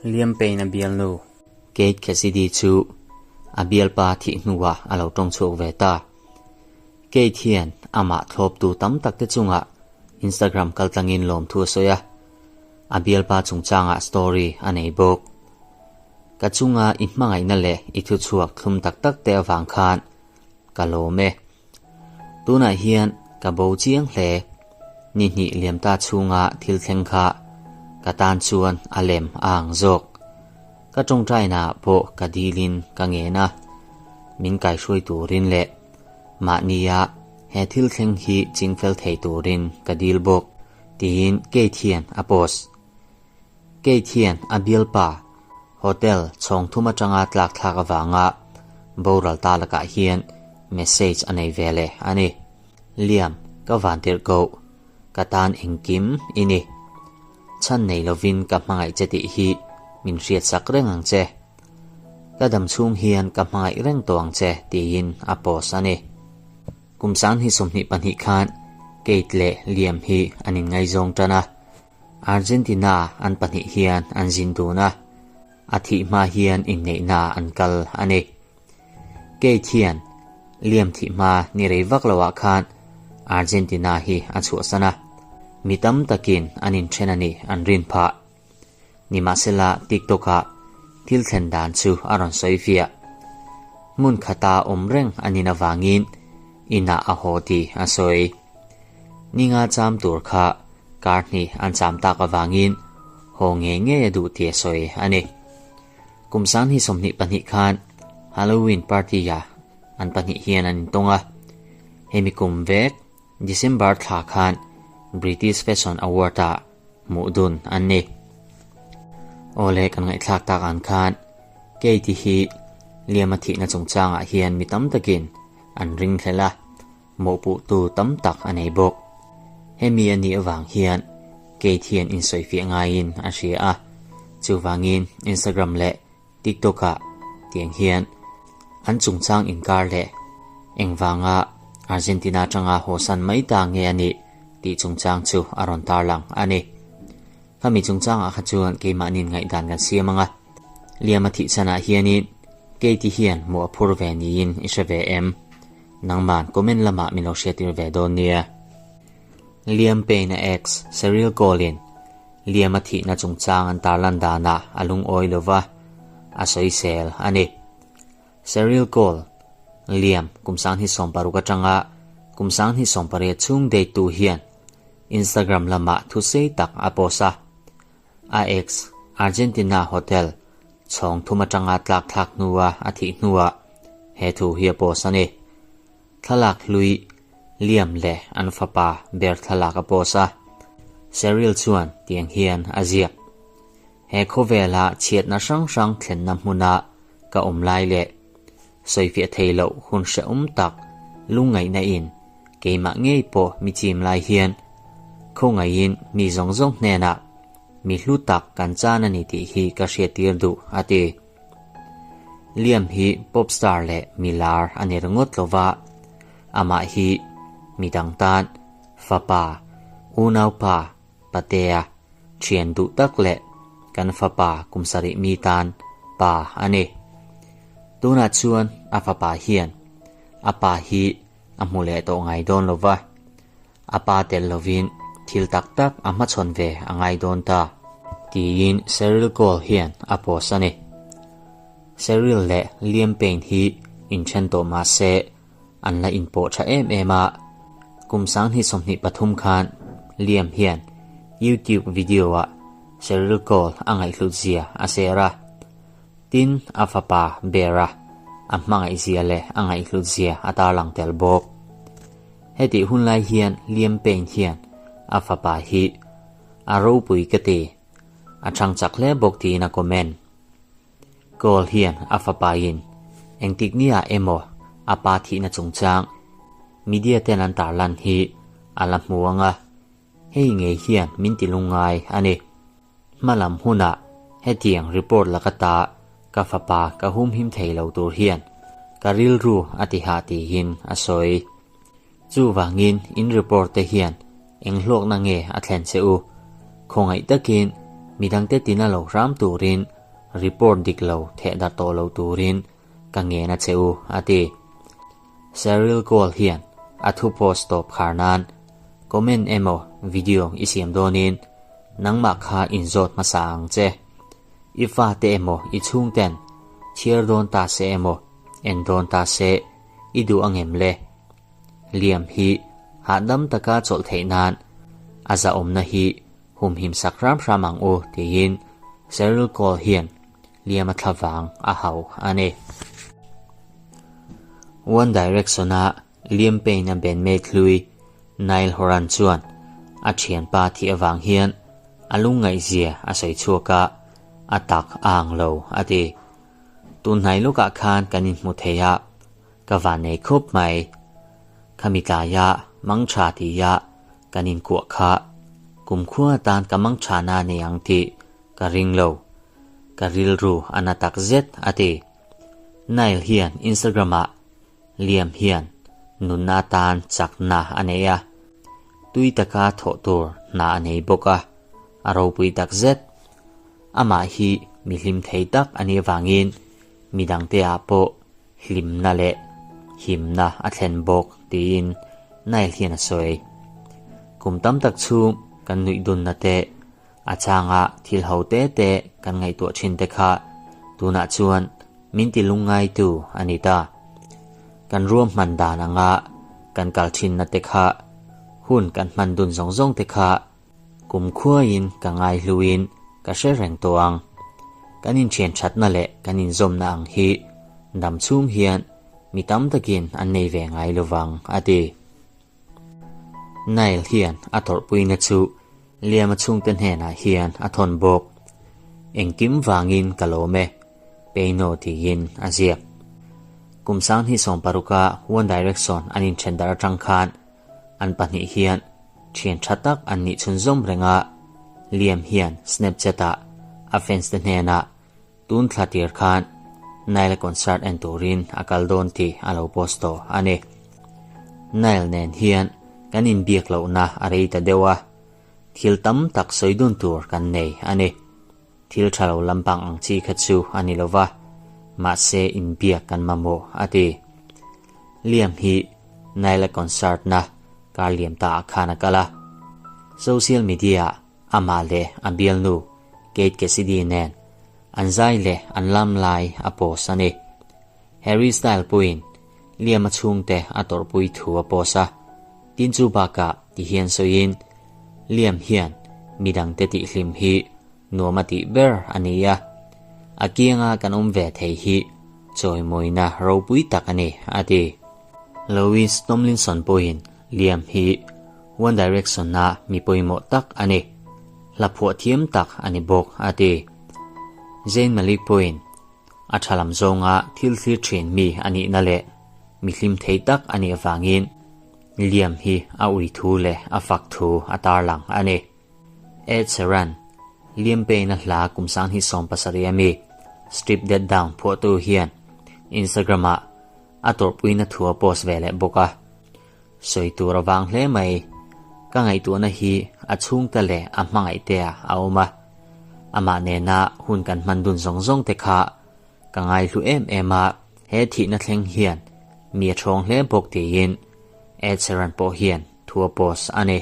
Liam Payne-a bialnu Kate Cassidy chu a bialpa thih hnuah a lo tawng chhuak ve ta. Kate hian amah thlawptu tam takte chungah Instagram kaltlangin lawmthu a sawi a, a bialpa chungchangah story a nei bawk. Ka chunga i hmangaihna leh i thuchhuak thlum tak tak te avang khan ka lawm e. Tunah hian ka bo chiang hle. Ni hnih liam ta chhunga thil thleng kha ka tan chuan a lem a ang zawk. Ka tawngtainaah pawh ka dilin ka ngen a, min kaihruai turin leh mahnia he thil thleng hi chingfel thei turin ka dil bawk, tiin Kate hian a post. Kate hian a bialpa hotel chhawng thum atanga tlak thlak avanga boral ta lakah hian message a nei ve leh a ni. Liam, ka van tirh koh, ka tan engkim i ni. Chhan nei lovin ka hmangaih che tih hi min hriatsak reng ang che. Ka dam chhung hian ka hmangaih reng tawh ang che tiin a post a ni. Kum 2022 khan Kate leh Liam hi an inngaizawng tan a. Argentina an pahnih hian an zin dun a, a thih hma hian inneihna an kal a ni. Kate hian Liam thih hma ni rei vak loah khan Argentina hi a chhuahsan a, mi tam takin an inthen a nih an rin phah. Nimahsela TikTok-ah thil thlen dan chu a rawn sawi fiah. Hmun khata awm reng a nin avangin inah a haw tih a sawi. Ninga cham tur kha kar hnih an cham tak avangin haw ngei ngei a duh tih a sawi a ni. Kum 2022 khan Halloween party-ah an pahnih hian an intawng a, hemi kum vek December thla khan British Fashion Award-ah hmuh dun an ni. Awle kan ngaihthlak tak ang khan Katie hi Liam-a thihna chungchangah hian mi tam takin an ringhlel a, mawhpuhtu tam tak a nei bawk. Hemi a nih avang hian Kate hian insawifiah ngaiin a hria a, chuvangin Instagram leh TikTok-ah tiang hian an chungchang inkar leh engvanga Argentina atanga hawsan mai ta nge a nih tih chungchang chu a rawn tarlang a ni. Khami chungchangah kha chuan keimahni'n ngaihdan kan siam ang a, Liam a thih chhanah hianin Katie hian hmuh a phur ve niin i hre ve em? Nangman comment lamah min lo hriattir ve dawn nia. Liam Payne-a ex Cheryl Cole-in Liam a thihna chungchang an tarlan danah a lungawi lo va, a sawisel a ni. Cheryl Cole, Liam kum 2016 atanga kum 2018 chhung date tu hian Instagram lamah thusei tak a post a. A ex Argentina hotel chhawng thum atanga tlak thlak hnua a thih hnuah he thu hi a post a ni. Thlalak hlui Liam leh an fapa ber thlalak a post a, Cheryl chuan tiang hian a ziak, He khawvela chhiatna hrang hrang thlenna hmuna ka awm lai leh sawifiah thei loh hun hrehawm tak lungngaihna in keimah ngei pawh mi chim lai hian khawngaihin mi zawng zawng hnenah mi hlu tak kan chan a ni tih hi ka hriattir duh, a ti. Liam hi pop star leh mi lar a ni ringawt lo va, amah hi mi dang tan fapa, unaupa, patea, thian duh tak leh kan fapa kum sarih mi tan pa a ni. Tunah chuan a fapa hian a pa hi a hmu leh tawh ngai dawn lo va, A pa tel lovin thil tak tak a hmachhawn ve a ngai dawn ta, tiin Cheryl Cole hian a post a ni. Cheryl leh Liam Payne hi inthen tawh mah se an la inpawh tha em em a, kum 2023 khan Liam hian YouTube video-ah Cheryl Cole a ngaihhlut zia a share a, tin a fapa Bear-a a hmangaih zia leh a ngaihhlut zia a tarlang tel bawk. Hetih hun lai hian Liam Payne hian a fapa hi a ropui ka ti, a chhang chak hle bawk tiin a comment. Cole hian a fapa in engtik nia emaw a pa thihna chungchang media ten an tarlan hi a la hmu ang a, hei ngei hian min ti lungngai a ni. Hmalam hunah hetiang report laka ta ka fapa ka humhim thei lo tur hian ka rilru a ti hah tihin a sawi. Chuvangin in report te hian eng hlawkna nge a thlen che u? Khawngaih takin midangte tina lo hram turin report dik lo theh darh tawh lo turin ka ngen a che u, a ti. Cheryl Cole hian a thu post tawp khar nan comment emaw video i siam dawnin nangmah kha inzawt hmasa ang che. I fate emaw i chhungten chhiar dawn ta se emaw en dawn ta se i duh angem le? Liam hi hahdam taka chawlh theih nan a zahawmna hi humhim sak hram hram ang u tiin Cheryl Cole hian Liam a thla vang a hau a ni. One Direction-a Liam Payne-a bandmate hlui Niall Horan chuan a thianpa thih avang hian a lungngaihzia a sawi chhuak a, a tak a ang lo a ti. Tunhnai lawkah khan kan inhmu thei a, ka vannei khup mai. Khami tlaia mangtha tia kan inkuah kha kumkhua atan ka mangthana nei ang tih ka ring lo. Ka rilru a na tak zet a ti. Niall hian Instagram-ah Liam hian nunna atan chakna a nei a, tui taka thawh tur hna a nei bawk a, a ropui tak zet. Amah hi mi hlim thei tak a nih avangin midangte ah pawh hlimna leh himna a thlen bawk tiin Niall hian a sawi. Kum tam tak chhung kan nuih dunna te A changa thil ho te te kan ngaihtuah thin te kha tunah chuan min ti lungngaitu a ni ta. Kan ruahman dan anga kan kal thinna te kha, hun kan hman dun zawng zawng te kha kumkhuaiin ka ngaihluin ka hre reng tawh ang. Kan inthian thatna leh kan inzawmna ang hi dam chhung hian mi tam takin an nei ve ngai lovang, a ti. Niall hian a tawrhpuina chu Liam a chhungte hnenah hian a thawn bawk. Engkim vangin ka lawm e, Peino tiin a ziak. Kum sanghnih sawmparuka One Direction an inthen darh atang khan an pahnih hian thian tha tak an nih chhunzawm reng a, Liam hian Snapchat-ah a fans te hnenah Tun thla tir khan Niall concert en turin a kal dawn tih a lo post tawh a ni. Niall nen hian kan inbiak lohna a rei ta deuh a, thil tam tak sawi dun tur kan nei a ni. Thil tha lo lampang ang chi kha chu a ni lova, mahse inbiak kan mamawh a ti. Liam hi Niall-a concert na kar liam ta ah khan a kal a, social media ah Amah leh a bialnu Kate Cassidy nen an zai leh an lam lai a post a ni. Harry Style pawhin Liam-a chhungte a tawrhpui thu a post a, tin chu bakah ti hian sawiin Liam hian midangte tihhlim hi nuam a tih ber a ni a, a kianga kan awm ve thei hi chawimawina ropui tak a ni, a ti. Louis Tomlinson pawhin Liam hi One Direction-a mi pawimawh tak a ni. Hla phuah thiam tak a ni bawk, a ti. Zayn Malik pawhin a tha lam zawnga thil thlir thin mi a nihna leh mi hlim thei tak a nih avangin Liam hi a ui thu leh a fak thu a tarlang a ni. Ed Sheeran, Liam Payne-a hla kum sanghnih 70 ami Strip That Down phuahtu hian Instagram-ah a tawrhpuina thu a post ve leh bawk a. Sawi tur a vang hle mai. Ka ngaihtuahna hi a chhungte leh a hmangaihte ah a awm a. Amah nena hun kan hman dun zawng zawng te kha ka ngaihlu em em a, he thihna thleng hian mi a thawng hle bawk tiin Ed Sheeran pawh hian thu a post a ni.